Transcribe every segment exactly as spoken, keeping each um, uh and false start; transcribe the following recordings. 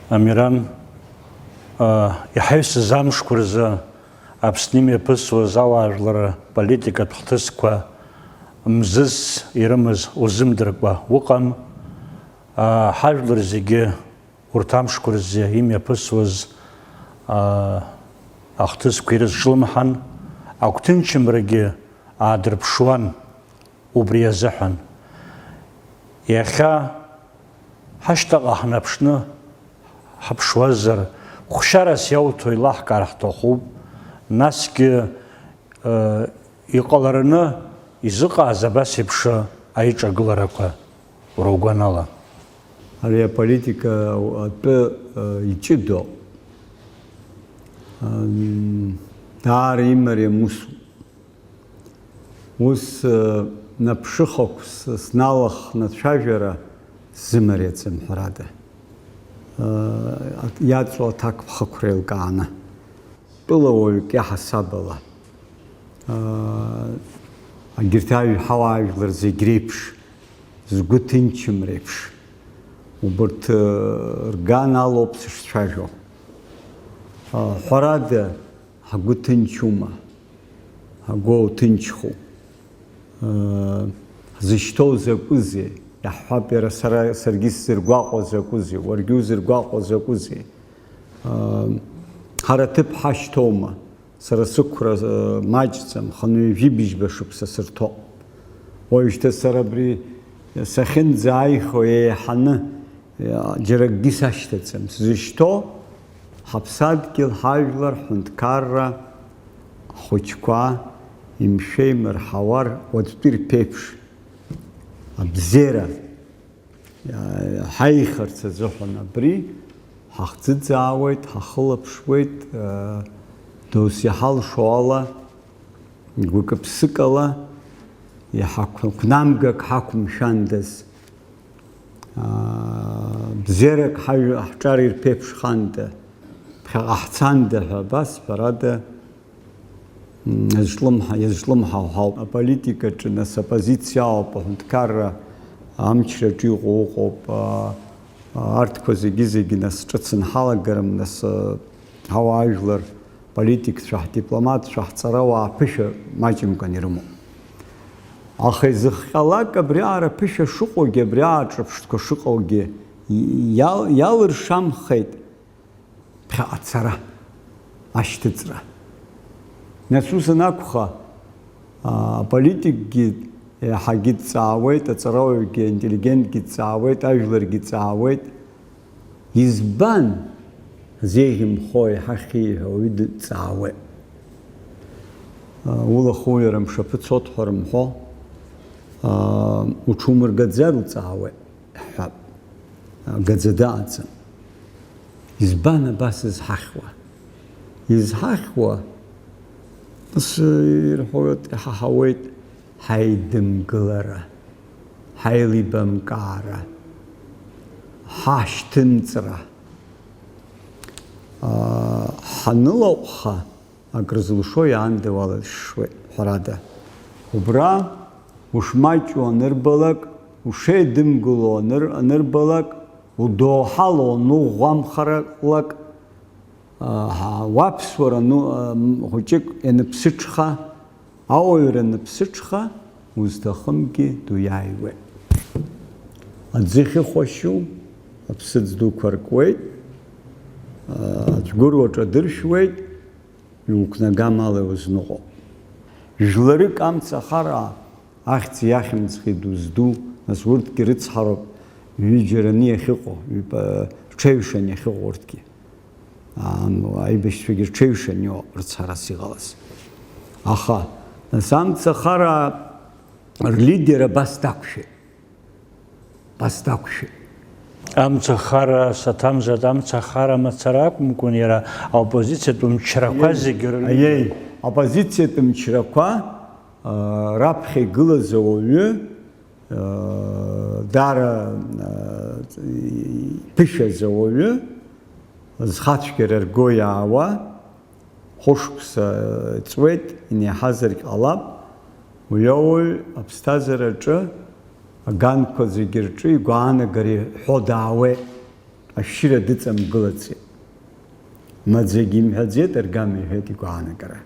Амиран, иҳаҩсыз амшқәа рзы Аԥсны имҩаԥысуаз ауаажәларра политикатә хҭысқәа мзызс ирымаз узымдыркәа уҟам. Ҳажәлар зегьы урҭ амшқәа рзы имҩаԥысуаз ахҭысқәа ирызҿлымҳан, агәҭынчымрагьы аадырԥшуан. Убри азыҳәан, иахьа ҳашьҭаҟа ҳнаԥшны ҳаԥшуазар, хәшьарас иауҭо еилаҳкаар ҳҭахуп, насгьы, э, иҟалараны изыҟааз абас еиԥш аиҿагыларақәа уара угәанала. Ари аполитика атәы, э, иҷыдоуп. Ам, даара имариам усуп. Ус, э, наԥшыхақә с-, сналахны ацәажәара сзымариаӡам, ҳәарада. Э, иаҵоу аҭакԥхықәра еилкааны, тәылауаҩык иаҳасаб ала, э, егьырҭ ажә-, ҳауаажәлар зегь реиԥш, згәы ҭынчым реиԥш, убырҭ, э, рган алоуп сышцәажәо. Э, ҳәарада, ҳгәы ҭынчума? Ҳгәоу ҭынчху? Ҳзышьҭоу закәызеи? Иаҳҳәап, иара сара, саргьы сзыргәаҟуа закәызеи? Уаргьы узыргәаҟуа закәызеи? Ҳара ҭыԥ ҳашьҭоума? Сара сықәра маҷӡам, хынҩажәи быжьба шықәса сырҭоуп. Уажәшьҭа сара абри сахьынӡааихо еиҳаны џьара акгьы сашьҭаӡам. Сзышьҭоу ҳаԥсадгьыл, ҳажәлар, ҳҳәынҭқарра, ҳхәыҷқәа имшәа-имырҳауа уаҵәтәи рԥеиԥш абзиара ҳаихарц азыҳәан абри ҳахӡыӡаауеит, ҳахылаԥшуеит, досу иҳалшо ала, гәыкы-ԥсыкала иҳақәнамгак ҳақәымшәандаз. Бзиарак ҳаҩ-, ҳҿар ирԥеиԥшханда, ԥхьаҟа ҳцанда ҳәа абас, ҳәарада, м, иазҿлымҳа-, иазҿлымҳау ҳауп. Аполитикаҿы, нас, аоппозициа ауп, аҳәынҭқарра амчраҿы иҟоу ыҟоуп, а, а, арҭқәа зегьы-зегьы, нас, ҿыц анҳалагарым, нас, а, ҳауаажәлар, политикцәа, ҳдипломатцәа, ҳҵарауаа ԥышәа маҷымкәан ирымоуп. Аха изыхҟьалак абриаҟара ԥышәа шыҟоугьы, абриаҟара ҿырԥштәқәа шыҟоугьы иал-, иалыршамхеит ԥхьаҟа ацара, ашьҭыҵра. Нас ус анакәха, а, аполитикгьы еиҳагьы дҵаауеит, аҵарауаҩгьы, аинтеллигентгьы дҵаауеит, ажәларгьы ҵаауеит. Избан зеиӷьымхо еиҳа ахьиҳәо ауаҩы дҵаауеит. Улахәыҩара мшаԥы цот ҳәа рымҳәо, уҽумыргаӡар уҵаауеит ҳҳәап. Гаӡа дааӡам. Избан абас изҳахьуа? Изҳахьуа, ус ирҳәоит, иҳаҳауеит, ҳаидымгылара, ҳаилибамкаара, ҳашьҭымҵра, аа, ҳанылаҟәха, акры зылшо иаанда уалыршшуеит, ҳәарада. Убра ушмаҷу анырбалак, ушеидымгыло аныр-, анырбалак, удоуҳало ануӷәӷәамхаралак, Уаԥсуара ну, хәыҷык ианыԥсыҽха, ауаҩра аныԥсыҽха, узҭахымгьы дуиааиуеит. Аӡы ахьыхәашьу аԥсыӡ дуқәа ркуеит, ацәгәыруаҿ адыршәуеит, иуқәнагам ала иузныҟәо. Жәларык амца ахараа Ахьӡи ахьымӡӷи дузду, нас урҭгьы рыцҳароуп, ҩыџьараны иахьыҟоу, ҩба-, рҽеиҩшаны иахьыҟоу урҭгьы. Ам, аибашьцәагьы рҽеиҩшаны иҟоуп рыцҳарас иҟалаз. Аха, нас амца ахараа рлидер абас дақәшәеит. Абас дақәшәеит. Амца ахараа, саҭамзар, амца ахараа мацара акәымкәан, иара аоппозициатә мчрақәа Аиеи, зегьы рлидер. Аиеи, аоппозициатә мчрақәа, а, раԥхьа игылаз ауаҩы, а, даара, а, иԥышәаз ауаҩы, зхацәгьара рго иаауа, хәышықәса ҵуеит, инеиҳазаргь ҟалап, уи ауаҩ аԥсҭазаараҿы аганқәа зегьы рҿы игәаанагара иҳәо даауеит. ашәшьыра дыҵамгылаӡеит. Маӡагьы имҳәаӡеит, аргама иҳәеит игәаанагара.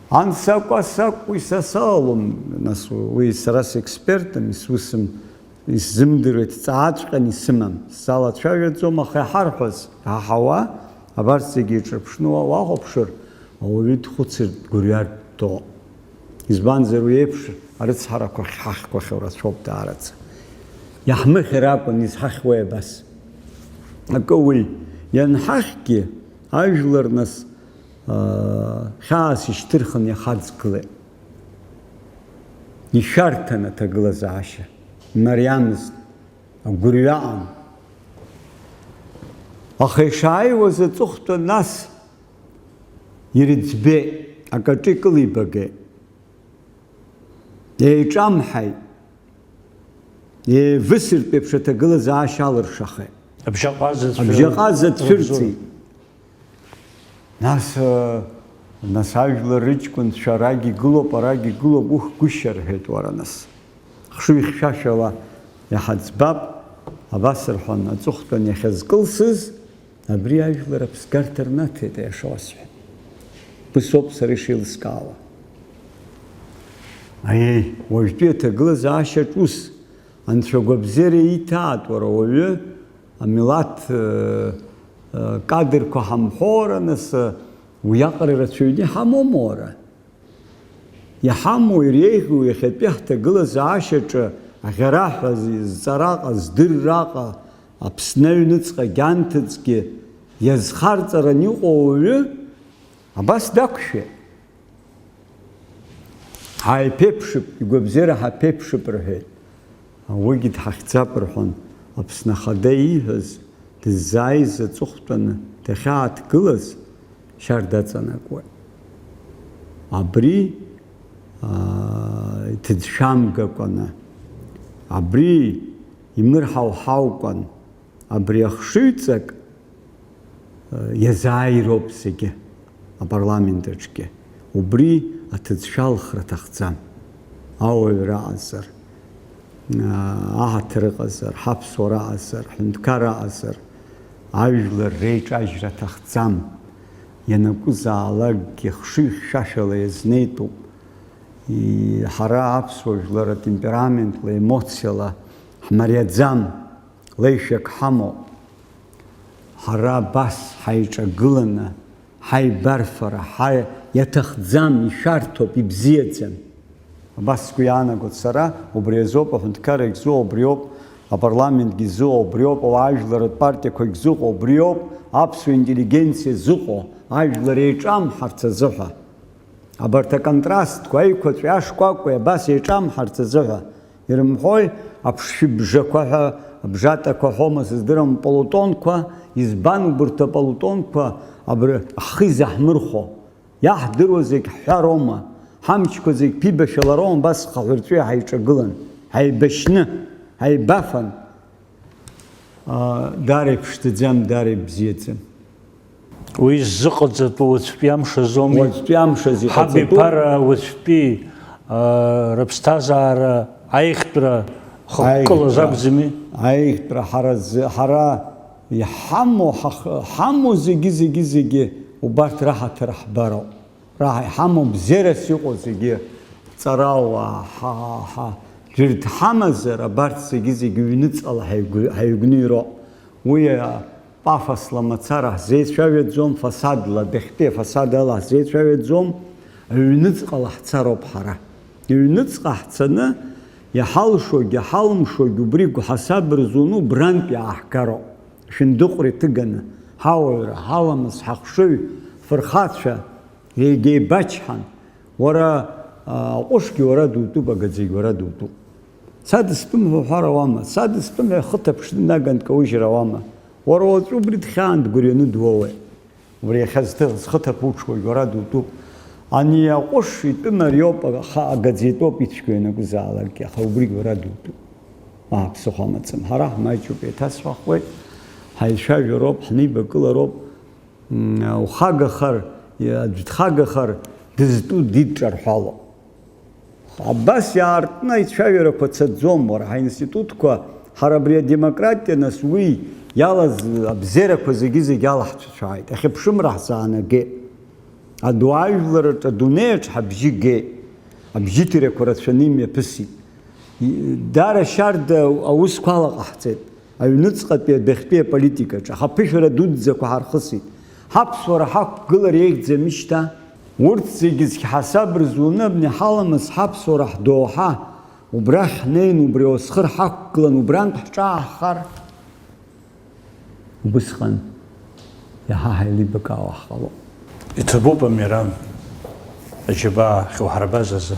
Ан сакәа сакәи са салалом, нас уи сара секспертым, исусым, исзымдыруеит, ҵааҵәҟьан исымам, салацәажәаӡом, аха иҳарҳәаз, иҳаҳауа, абарҭ зегьы иҿырԥшны уа уахәаԥшыр, ауаҩы дхәыцыртә, дгәырҩартә дтәоуп. Избанзар, уи еиԥш арыцҳарақәа ахьҳахьқәахьоу рацәоуп даараӡа. Иаҳмыхьыр акәын, изҳахьуеи абас? Акы уи, ианҳахьгьы, ажәлар нас, аа, хьаас ишьҭырхын иахаҵгылеит. Ишәарҭан аҭагылазаашьа, имариамызт, агәырҩа аҟан. Аха ишааиуаз аҵыхәтәан нас ирыӡбеит, акаҿы икылибагеит. Еиҿамҳаит, еивысыртә еиԥш аҭагылазаашьа алыршахеит. Абжьаҟаза цәыр-, Абжьаҟаза цәырҵит. Нас, э, нас ажәлар рыҷкәынцәа арагь игылоуп, арагь игылоуп, ух, гәышьа, рҳәеит, уара, нас. Хшыҩ-хьшәашәала иҳаӡбап, абас рҳәон, аҵыхәтәан иахьазкылсыз, абри ажәлар аԥсгарҭа рнаҭеит, аиаша уасҳәап. Бысоуп сара ишеилыскаауа. Аиеи, уажәтәи аҭагылазаашьаҿ ус, анцәа агәабзиара иҭаатәу уара уаҩы, амилаҭ, э, э, кадрқәа ҳамҳәо, уара, нас, э, уиаҟара ирацәаҩны иҳамоума, уара? Иҳамоу, иреиӷьу иахьатәи ҳҭагылазаашьаҿы аӷьараҳәа, зҵараҟа, здырраҟа, Аԥсны аҩныҵҟагь анҭыҵгьы иазхарҵаран иҟоу ауаҩы абас дақәшәеит. Ҳаиԥеиԥшып, игәабзиара ҳаԥеиԥшып рҳәеит. Уигьы дҳахьӡап рҳәон. Аԥсны Ахада ииҳәаз, дыззааиз аҵыхәтәаны дахьааҭгылаз шьарда аҵанакуеит. Абри, аа, иҭыӡшәамгакәаны, абри имырҳауҳаукәан, абри ахшыҩҵак, э, иазааироуп зегьы апарламент аҿгьы. Убри аҭыӡшәа алхра аҭахӡам. Ауаҩра аҟазар, э, аҳаҭыр ыҟазар, ҳаԥсуара аҟазар, ҳҳәынҭқарра аҟазар, ажәлар реиҿажьра аҭахӡам. Ианакәызаалакгьы хшыҩ-хьшәашәала иазнеитәуп. И-, ҳара аԥсуа жәлар атемпераментла, аемоциала ҳмариаӡам. Леишәак ҳамоуп. Ҳара абас ҳаиҿагыланы, ҳаибарфара, ҳа-, иаҭахӡам, ишәарҭоуп, ибзиаӡам. Абас сгәы иаанагоит сара, убри азоуп аҳәынҭқаррагь зыҟоу, убриоуп апарламентгьы зыҟоу, убриоуп ауаажәларратә партиақәагь зыҟоу, убриоуп аԥсуа интеллигенциа зыҟоу, ажәлар еиҿамҳарц азыҳәа. Абарҭ аконтрастқәа, аиқәаҵәеи ашкәакәеи абас еиҿамҳарц азыҳәа, ирымҳәои, аԥшшәы бжақәа ҳәа, абжатақәа ҳәоума сыздырам, аполутонқәа, избан убырҭ аполутонқәа абри ҳхы изаҳмырхәо? Иаҳдыруа зегь ҳҳәароума? Ҳамчқәа зегь ԥибашәалароума абас хаҳәырҵәы ҳаиҿагылан, ҳаибашьны, ҳаибафан? Аа, даара иԥшӡаӡам, даара ибзиаӡам. Уи ззыҟаҵатәу уаҵәтәи амш азоуми? Уаҵәтәи амш азы иҟаҵатәу. Ҳабиԥара уаҵәтәи, аа, рыԥсҭазаара аиӷьтәра хықәкылаз акәӡами? Аиӷьтәра, аиӷьтәра ҳара зы, ҳара иҳамоу, ҳах-, ҳамоу зегьы, зегьы, зегьы убарҭ раҳаҭыр ҳбароуп. Раҳа иҳамоу бзиарас иҟоу зегьы ҵарауаа, ҳа, ҳа, ҳа, ӡәыр дҳамазар, абарҭ зегьы-зегьы ҩныҵҟала ҳаигәы-, ҳаигәныҩроуп. Уи, а, пафосла мацара ҳзеицәажәаӡом, фасадла, дәахьтәи афасад ала ҳзеицәажәаӡом, аҩныҵҟала ҳцароуп ҳара. Аҩныҵҟа ҳцаны, иҳалшогь, иҳалымшогь убри гәҳасаб рзуны убрантә иааҳгароуп. Шәындыҟәра иҭыганы, ҳауаҩра, ҳаламыс, ҳахшыҩ, фырхацәа, Егьа ибачҳан, уара, а, аҟәышгьы уара дутәуп, агаӡагьы уара дутәуп. Садыстәым ҳәа уҳәар ауама? Садыстәым ҳәа ихы ҭаԥҽны наган дкаужьыр ауама? Уара уаҵәы убри дхьаан дгәырҩаны дуоуеит. Убри иахьа зҭы-, зхы ҭаԥуҽуагь уара дутәуп. Ани аҟәыш итәым ариоуп, аха агаӡа итәоуп ицәгьоу ианакәызаалакгьы, аха убригь уара дутәуп. Аа, ԥсыхәа амаӡам. Ҳара ҳмаҷуп, еиҭасҳәахуеит, ҳаицәажәароуп, ҳнеибакылароуп. М, ухагахар, аӡә дхагахар, дызтәу дидҿарҳәало. Абас иаартны аицәажәарақәа цаӡом, уара, ҳаинститутқәа Ҳара абри адемократиа, нас, уи иалаз абзиарақәа зегьы-зегьы алаҳцәцәааит, ахьыԥшымра ҳзаанагеит. Адуаажәлараҿы адунеиаҿ ҳабжьы геит, абжьыҭирақәа рацәаны имҩаԥысит. Даара шьарда аусқәа алаҟаҳҵеит аҩныҵҟатәи адәахьтәи аполитикаҿы, аха аԥышәара дуӡӡақәа ҳархысит. Ҳаԥсуара ҳақәгылар еиӷьӡами шьҭа? Урҭ зегьы зқьҳасаб рзуны абни ҳаламыс ҳаԥсуара ҳдоуҳа, убрахь ҳнеин, убри аусхыр ҳақәгылан, убрантә ҳҿааҳхар? Убысҟан иаҳа ҳаилибакаауа ҳҟалоит. Иҭабуп, Амиран, аџьабаа ахьуҳарбаз азы.